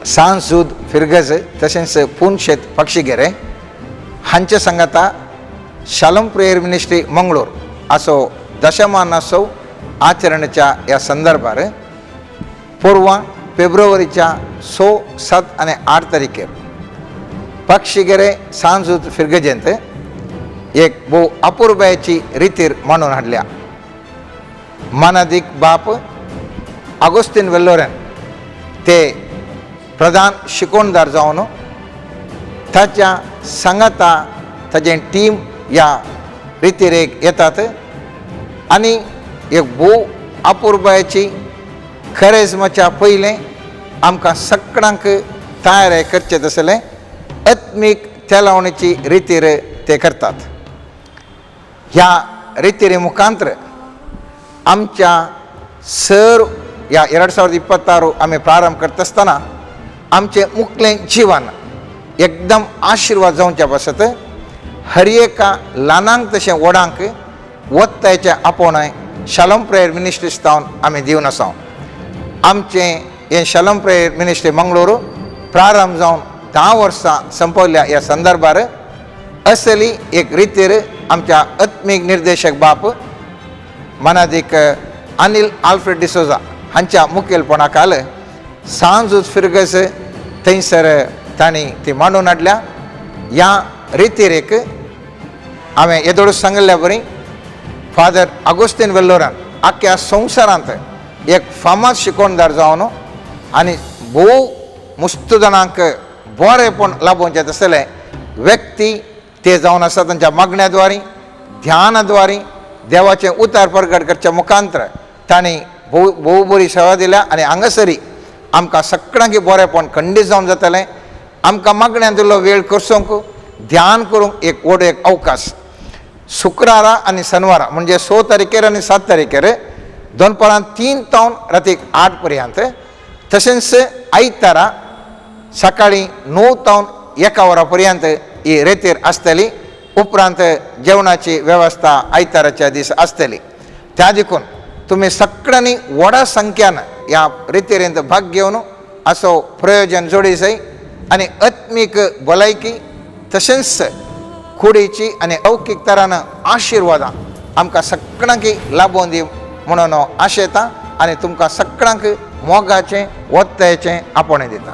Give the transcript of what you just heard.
सांजूद फिरगज तशेंच पुनशेत पक्षीगेरे हांचे सांगाता शालम प्रेयर मिनिस्ट्री मंगळूर असो दशमानोत्सव आचरणाच्या ह्या संदर्भार पूर्वा फेब्रुवारीच्या 6, 7 आनी 8 तारखेर पक्षीगेरे सांजूद फिरगजेंत एक भोव अपुरबायेची रितीर मांडून हाडल्या. मानादीक बाप आगोस्तीन वेल्लोरेन ते प्रधान शिकोवणदार जावन ताच्या सांगाता ताजें टीम ह्या रितीरेक येतात आनी एक भोव अपुरबायेची खरेजमाच्या पयलें आमकां सगळ्यांक तयार करचें तसलें आत्मीक तेलावणीची रितीर ते करतात. ह्या रितीरे मुखांतर आमच्या सर ह्या 2026 आमी प्रारंभ करता आसतना आमचें मुखलें जिवन एकदम आशिर्वाद जावच्या पासत हर एका ल्हानांक तशें व्हडांक वत्तायचें आपोवणें शालम प्रेयर मिनिस्ट्रीज जावन आमी दिवन आसा. आमचें हें शालम प्रेयर मिनिस्ट्री मंगळूर प्रारंभ जावन 10 वर्सां संपवल्या. ह्या संदर्भार असली एक रितीर आमच्या आत्मीक निर्देशक बाप मनादीक अनिल आल्फ्रेड डिसोजा हांच्या मुखेलपणा खाल सांजूच फिरगस थंयसर तांणी ती मांडून हाडल्या. ह्या रितीरेक हांवें येदोळ सांगिल्ल्या बरी फादर आगोस्तीन वेल्लोरान आख्ख्या संवसारांत एक फामाद शिकोवणदार जावन आनी भोव मुस्त जाणांक बरेंपण लाभोवचें तसले व्यक्ती ते जावन आसा. तांच्या मागण्याद्वारी, ध्यानाद्वारी, देवाचें उतार परगट करच्या मुखांतर तांणी भोव भोव बरी सेवा दिल्या आनी हांगासरी आमकां सगळ्यांक बरेंपण खंडीत जावन जातलें. आमकां मागण्यान दिल्लो वेळ करसोंक ध्यान करूंक एक व्हड एक अवकाश शुक्रारा आनी शनिवारा म्हणजे 6 तारखेर आनी 7 तारखेर दनपारां 3 तावन रातीक 8 पर्यंत, तशेंच आयतारा सकाळीं 9 तावन 1 वरां पर्यंत ही रेतीर आसतली. उपरांत जेवणाची वेवस्था आयताराच्या दीस आसतली. त्या देखून तुमी सगळ्यांनी व्हडा संख्यान ह्या रितीरेंत भाग घेवन असो प्रयोजन जोडी जाय आनी आत्मीक भलायकी तशेंच कुडीची आनी लौकीक तरान आशिर्वादां आमकां सगळ्यांक लाभोवन दी म्हणून आशेता आनी तुमकां सगळ्यांक मोगाचें वत्तायचें आपोवणें दिता.